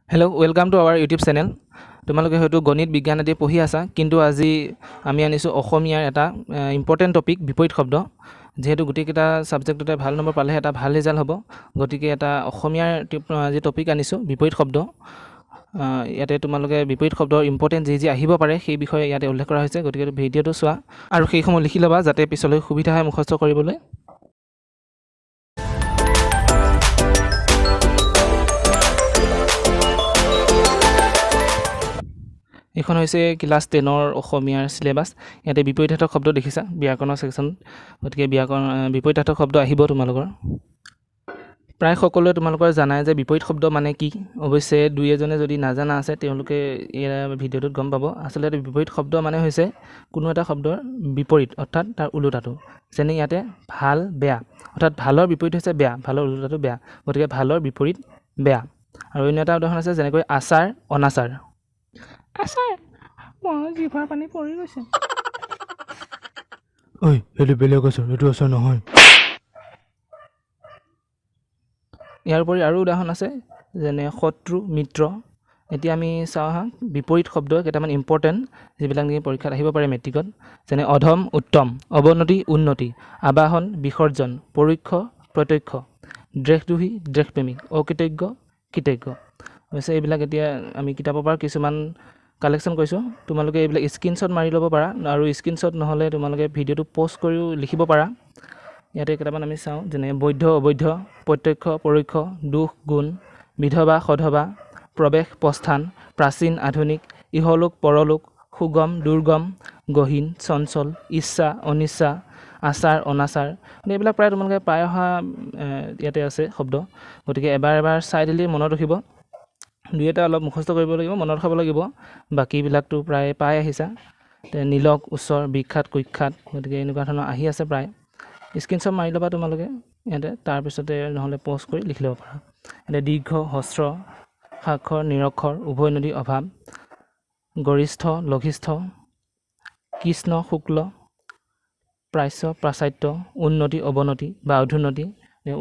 Hello, welcome to our YouTube channel. তোমালোকে হয়তো গণিত, বিজ্ঞান আদি পঢ়ি আছা, কিন্তু আজি আমি আনিছোঁ অসমীয়াৰ এটা ইম্পৰ্টেণ্ট টপিক, বিপৰীত শব্দ। যিহেতু গোটেইকেইটা ছাবজেক্টতে ভাল নম্বৰ পালেহে এটা ভাল ৰিজাল্ট হ'ব, গতিকে এটা অসমীয়াৰ আজি টপিক আনিছোঁ, বিপৰীত শব্দ। ইয়াতে তোমালোকে বিপৰীত শব্দৰ ইম্পৰ্টেণ্ট যি যি আহিব পাৰে সেই বিষয়ে ইয়াতে উল্লেখ কৰা হৈছে। গতিকে ভিডিঅ'টো চোৱা আৰু সেইসমূহ লিখি ল'বা, যাতে পিছলৈ সুবিধা হয় মুখস্থ কৰিবলৈ। এইখন হৈছে ক্লাছ 10ৰ অসমীয়াৰ চিলেবাছ। ইয়াতে বিপৰীতাৰ্থক শব্দ দেখিছা ব্যাকৰণৰ ছেকশ্যন, গতিকে ব্যাকৰণ বিপৰীতাৰ্থক শব্দ আহিব তোমালোকৰ। প্ৰায় সকলোৱে তোমালোকৰ জানাই যে বিপৰীত শব্দ মানে কি। অৱশ্যে দুই এজনে যদি নাজানা আছে, তেওঁলোকে এই ভিডিঅ'টোত গম পাব। আচলতে বিপৰীত শব্দ মানে হৈছে কোনো এটা শব্দৰ বিপৰীত, অৰ্থাৎ তাৰ ওলোটাটো। যেনে ইয়াতে ভাল, বেয়া, অৰ্থাৎ ভালৰ বিপৰীত হৈছে বেয়া, ভালৰ ওলোটাটো বেয়া, গতিকে ভালৰ বিপৰীত বেয়া। আৰু অন্য এটা উদাহৰণ আছে, যেনেকৈ আচাৰ, অনাচাৰ। আচাৰ, মই জিভাৰ পানী পৰি গৈছে। ঐ, সেইটো বেলেগ আচাৰ, এইটো আচাৰ নহয়। ইয়াৰ উপৰি আৰু উদাহৰণ আছে, যেনে শত্ৰু, মিত্ৰ। এতিয়া আমি চাওঁ আহা বিপৰীত শব্দ কেইটামান ইম্পৰ্টেণ্ট, যিবিলাক নেকি পৰীক্ষাত আহিব পাৰে মেট্ৰিকত। যেনে অধম, উত্তম, অৱনতি, উন্নতি, আবাহন, বিসৰ্জন, পৰোক্ষ, প্ৰত্যক্ষ, দ্বেষদ্ৰোহী, দ্বেষপ্ৰেমিক, অকৃতজ্ঞ, কৃতজ্ঞ। অৱশ্যে এইবিলাক এতিয়া আমি কিতাপৰ পৰা কিছুমান কালেকশ্যন কৰিছোঁ, তোমালোকে এইবিলাক স্ক্ৰীনশ্বট মাৰি ল'ব পাৰা, আৰু স্ক্ৰীনশ্বট নহ'লে তোমালোকে ভিডিঅ'টো প'জ কৰিও লিখিব পাৰা। ইয়াতে কেইটামান আমি চাওঁ, যেনে বৈধ, অবৈধ, প্ৰত্যক্ষ, পৰোক্ষ, দোষ, গুণ, বিধৱা, সধৱা, প্ৰৱেশ, প্ৰস্থান, প্ৰাচীন, আধুনিক, ইহলোক, পৰলোক, সুগম, দুৰ্গম, গহীন, চঞ্চল, ইচ্ছা, অনিচ্ছা, আচাৰ, অনাচাৰ। এইবিলাক প্ৰায় তোমালোকে পাই অহা ইয়াতে আছে শব্দ, গতিকে এবাৰ এবাৰ চাই দিলেই মনত ৰাখিব। দুই এটা অলপ মুখস্থ কৰিব লাগিব, মনত ৰাখিব লাগিব, বাকীবিলাকতো প্ৰায় পাই আহিছা। নীলক, ওচৰ, বিখ্যাত, কুখ্যাত, গতিকে এনেকুৱা ধৰণৰ আহি আছে প্ৰায়। স্ক্ৰীনশ্বট মাৰি ল'বা তোমালোকে ইয়াতে, তাৰপিছতে নহ'লে প'জ কৰি লিখি ল'ব পাৰা। ইয়াতে দীৰ্ঘ, হ্ৰস্ব, সাক্ষৰ, নিৰক্ষৰ, উভয় নদী, অভাৱ, গৰিষ্ঠ, লঘিষ্ঠ, কৃষ্ণ, শুক্ল, প্ৰাচ্য, পাশ্চাত্য, উন্নতি, অৱনতি বা অধোন্নতি।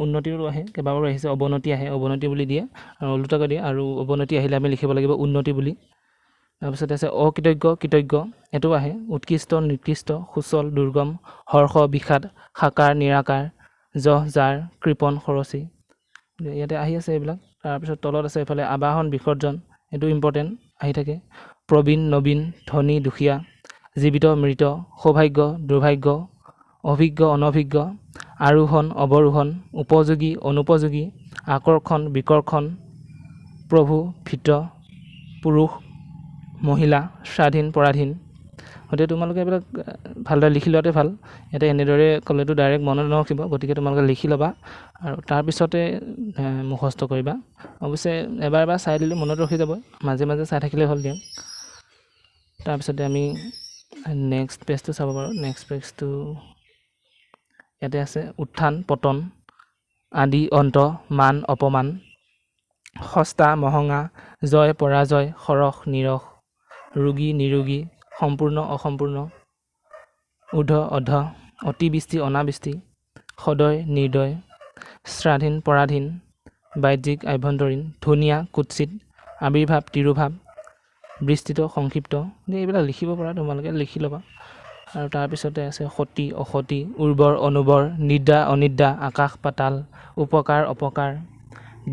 উন্নতিও আহে, কেইবাবাৰো আহিছে, অৱনতি আহে, অৱনতি বুলি দিয়ে আৰু ওলোটাকৈ দিয়ে, আৰু অৱনতি আহিলে আমি লিখিব লাগিব উন্নতি বুলি। তাৰপিছতে আছে অকৃতজ্ঞ, কৃতজ্ঞ, এইটো আহে, উৎকৃষ্ট, নিকৃষ্ট, সুচল, দুৰ্গম, হৰ্ষ, বিষাদ, সাকাৰ, নিৰাকাৰ, জহ, জাৰ, কৃপণ, খৰচী, ইয়াতে আহি আছে এইবিলাক। তাৰপিছত তলত আছে এইফালে আবাহন, বিসৰ্জন, এইটো ইম্পৰ্টেণ্ট আহি থাকে। প্ৰবীণ, নবীন, ধনী, দুখীয়া, জীৱিত, মৃত, সৌভাগ্য, দুৰ্ভাগ্য, অভিজ্ঞ, অনভিজ্ঞ, আৰোহণ, অৱৰোহণ, উপযোগী, অনুপযোগী, আকৰ্ষণ, বিকৰ্ষণ, প্ৰভু, ভীত, পুৰুষ, মহিলা, স্বাধীন, পৰাধীন। গতিকে তোমালোকে এইবিলাক ভালদৰে লিখি লোৱাটোৱে ভাল। ইয়াতে এনেদৰে ক'লেতো ডাইৰেক্ট মনত নৰখিব, গতিকে তোমালোকে লিখি ল'বা আৰু তাৰপিছতে মুখস্থ কৰিবা। অৱশ্যে এবাৰ এবাৰ চাই দিলে মনত ৰখি যাব, মাজে মাজে চাই থাকিলেই হ'ল দিয়া। তাৰপিছতে আমি নেক্সট পেজটো চাব পাৰোঁ। নেক্সট পেজটো ইয়াতে আছে উত্থান, পতন, আদি, অন্ত, মান, অপমান, সস্তা, মহঙা, জয়, পৰাজয়, সৰস, নিৰস, ৰোগী, নিৰোগী, সম্পূৰ্ণ, অসম্পূৰ্ণ, ঊৰ্ধ, অধ, অতিবৃষ্টি, অনাবৃষ্টি, সদয়, নিৰ্দয়, স্বাধীন, পৰাধীন, বাহ্যিক, আভ্যন্তৰীণ, ধুনীয়া, কুৎসিত, আৱিৰ্ভাৱ, তিৰোভাৱ, বিস্তৃত, সংক্ষিপ্ত। এইবিলাক লিখিব পাৰা তোমালোকে, লিখি ল'বা। আৰু তাৰপিছতে আছে সতী, অসতী, উৰ্বৰ, অনুৰ্বৰ, নিদ্ৰা, অনিদ্ৰা, আকাশ, পাতাল, উপকাৰ, অপকাৰ,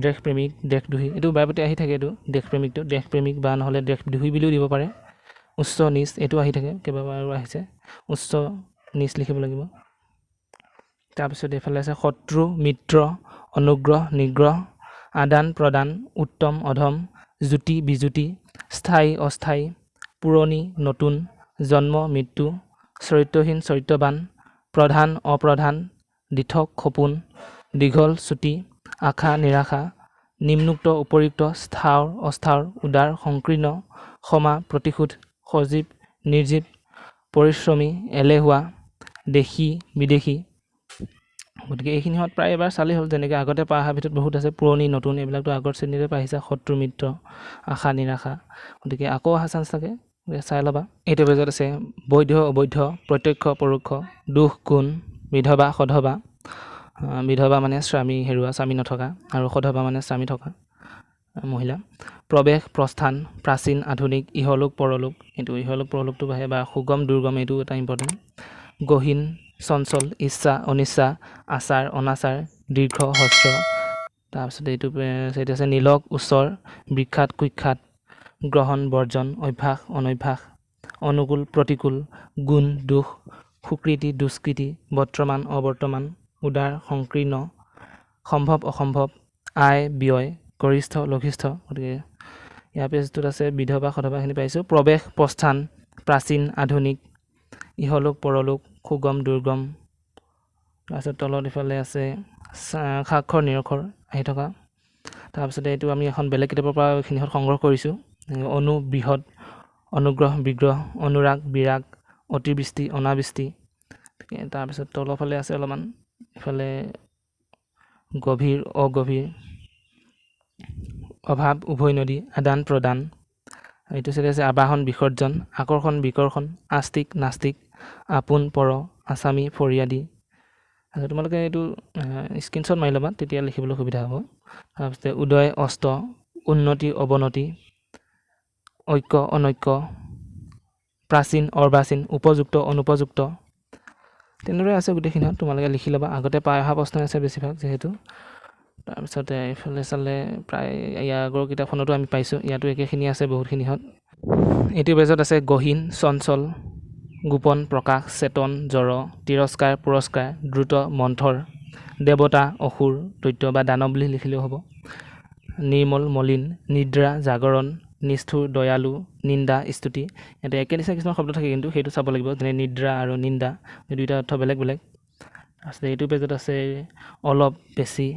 দেশপ্ৰেমিক, দেশদ্ৰোহী। এইটো বাৰে প্ৰতি আহি থাকে, এইটো দেশপ্ৰেমিকটো, দেশপ্ৰেমিক বা নহ'লে দেশদ্ৰোহী বুলিও দিব পাৰে। উচ্চ, নীচ, এইটো আহি থাকে, কেইবাবাৰো আহিছে। উচ্চ, নীচ লিখিব লাগিব। তাৰপিছত এইফালে আছে শত্ৰু, মিত্ৰ, অনুগ্ৰহ, নিগ্ৰহ, আদান, প্ৰদান, উত্তম, অধম, জ্যোতি, বিজ্যোতি, স্থায়ী, অস্থায়ী, পুৰণি, নতুন, জন্ম, মৃত্যু, চৰিত্ৰহীন, চৰিত্ৰবান, প্ৰধান, অপ্ৰধান, দিঠক, সপোন, দীঘল, চুটি, আশা, নিৰাশা, নিম্নোক্ত, উপৰিউক্ত, স্থাৱৰ, অস্থাৱৰ, উদাৰ, সংকীৰ্ণ, ক্ষমা, প্ৰতিশোধ, সজীৱ, নিৰ্জীৱ, পৰিশ্ৰমী, এলেহুৱা, দেশী, বিদেশী। গতিকে এইখিনিহঁত প্ৰায় এবাৰ চালেই হ'ল। যেনেকৈ আগতে পাই অহাৰ ভিতৰত বহুত আছে, পুৰণি, নতুন, এইবিলাকতো আগৰ শ্ৰেণীতে পাই আহিছে, শত্ৰু, মিত্ৰ, আশা, নিৰাশা। গতিকে আকৌ অহা চান্স থাকে, গতিকে চাই ল'বা। এইটো পেজত আছে বৈধ, অবৈধ, প্ৰত্যক্ষ, পৰোক্ষ, দোষ, গুণ, বিধৱা, সধৱা। বিধৱা মানে স্বামী হেৰুৱা, স্বামী নথকা, আৰু সধৱা মানে স্বামী থকা মহিলা। প্ৰৱেশ প্ৰস্থান, প্ৰাচীন আধুনিক, ইহলোক পৰলোক, এইটো ইহলোক পৰলোকটো আহে, বা সুগম দুৰ্গম, এইটো এটা ইম্পৰ্টেণ্ট। গহীন চঞ্চল, ইচ্ছা অনিচ্ছা, আচাৰ অনাচাৰ, দীৰ্ঘ হ্ৰস্ব। তাৰপিছত এইটো এইটো আছে নীলক ওচৰ, বিখ্যাত কুখ্যাত, গ্ৰহণ বৰ্জন, অভ্যাস অনভ্যাস, অনুকূল প্ৰতিকূল, গুণ দোষ, সুকৃতি দুষ্কৃতি, বৰ্তমান অবৰ্তমান, উদাৰ সংকীৰ্ণ, সম্ভৱ অসম্ভৱ, আয় ব্যয়, গৰিষ্ঠ লঘিষ্ঠ। গতিকে ইয়াৰ পেজটোত আছে বিধৱা সধৱাখিনি পাইছোঁ। প্ৰৱেশ প্ৰস্থান, প্ৰাচীন আধুনিক, ইহলোক পৰলোক, সুগম দুৰ্গম। তাৰপিছত তলত ইফালে আছে সাক্ষৰ নিৰক্ষৰ আহি থকা। তাৰপিছতে এইটো আমি এখন বেলেগ কিতাপৰ পৰা এইখিনিহঁত সংগ্ৰহ কৰিছোঁ। অনু বৃহৎ, অনুগ্ৰহ বিগ্ৰহ, অনুৰাগ বিৰাগ, অতিবৃষ্টি অনাবৃষ্টি। তাৰপিছত তলৰফালে আছে অলপমান ইফালে গভীৰ অগভীৰ, অভাৱ উভয় নদী, আদান প্ৰদান। এইটো চাইডে আছে আবাহন বিসৰ্জন, আকৰ্ষণ বিকৰ্ষণ, আস্তিক নাস্তিক, আপোন পৰ, আছামী ফৰিয়াদী। আচ্ছা, তোমালোকে এইটো স্ক্ৰীনশ্বট মাৰি ল'বা, তেতিয়া লিখিবলৈ সুবিধা হ'ব। তাৰপিছতে উদয় অস্ত, উন্নতি অৱনতি, ঐক্য অনৈক্য, প্ৰাচীন অৰ্বাচীন, উপযুক্ত অনুপযুক্ত, তেনেদৰে আছে গোটেইখিনিহঁত। তোমালোকে লিখি ল'বা, আগতে পাই অহা প্ৰশ্ন আছে বেছিভাগ যিহেতু। তাৰপিছতে এইফালে চালে প্ৰায় ইয়াৰ আগৰ কিতাপখনতো আমি পাইছোঁ, ইয়াতো একেখিনি আছে বহুতখিনিহঁত। এইটো পেজত আছে গহীন চঞ্চল, গোপন প্ৰকাশ, চেতন জড়, তিৰস্কাৰ পুৰস্কাৰ, দ্ৰুত মন্থৰ, দেৱতা অসুৰ, দৈত্য বা দানৱ বুলি লিখিলেও হ'ব, নিৰ্মল মলিন, নিদ্ৰা জাগৰণ, নিষ্ঠুৰ দয়ালু, নিন্দা স্তুতি। ইয়াতে একে নিচিনা কিছুমান শব্দ থাকে কিন্তু সেইটো চাব লাগিব, যেনে নিদ্ৰা আৰু নিন্দা, এই দুইটা অৰ্থ বেলেগ বেলেগ। তাৰপিছতে এইটো পেজত আছে অলপ বেছি,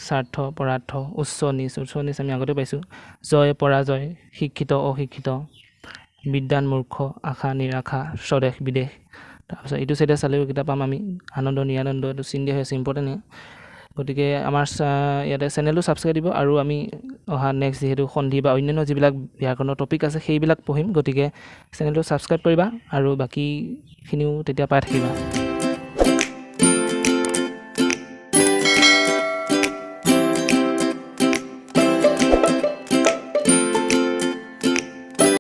স্বাৰ্থ পৰাৰ্থ, উচ্চ নীচ, উচ্চ নীচ আমি আগতে পাইছোঁ, জয় পৰাজয়, শিক্ষিত অশিক্ষিত, বিদ্বান মূৰ্খ, আশা নিৰাশা, স্বদেশ বিদেশ। তাৰপিছত এইটো চাইডে চালেও কিতাপ পাম আমি, আনন্দ নিৰানন্দ, এইটো চিন দিয়া হৈ আছে, ইম্পৰ্টেণ্টে। গতিকে আমাৰ ইয়াতে চেনেলটো ছাবস্ক্ৰাইব দিব, আৰু আমি অহা নেক্সট যিহেতু সন্ধি বা অন্যান্য যিবিলাক ব্যাকৰণৰ টপিক আছে সেইবিলাক পঢ়িম, গতিকে চেনেলটো ছাবস্ক্ৰাইব কৰিবা আৰু বাকীখিনিও তেতিয়া পাই থাকিবা।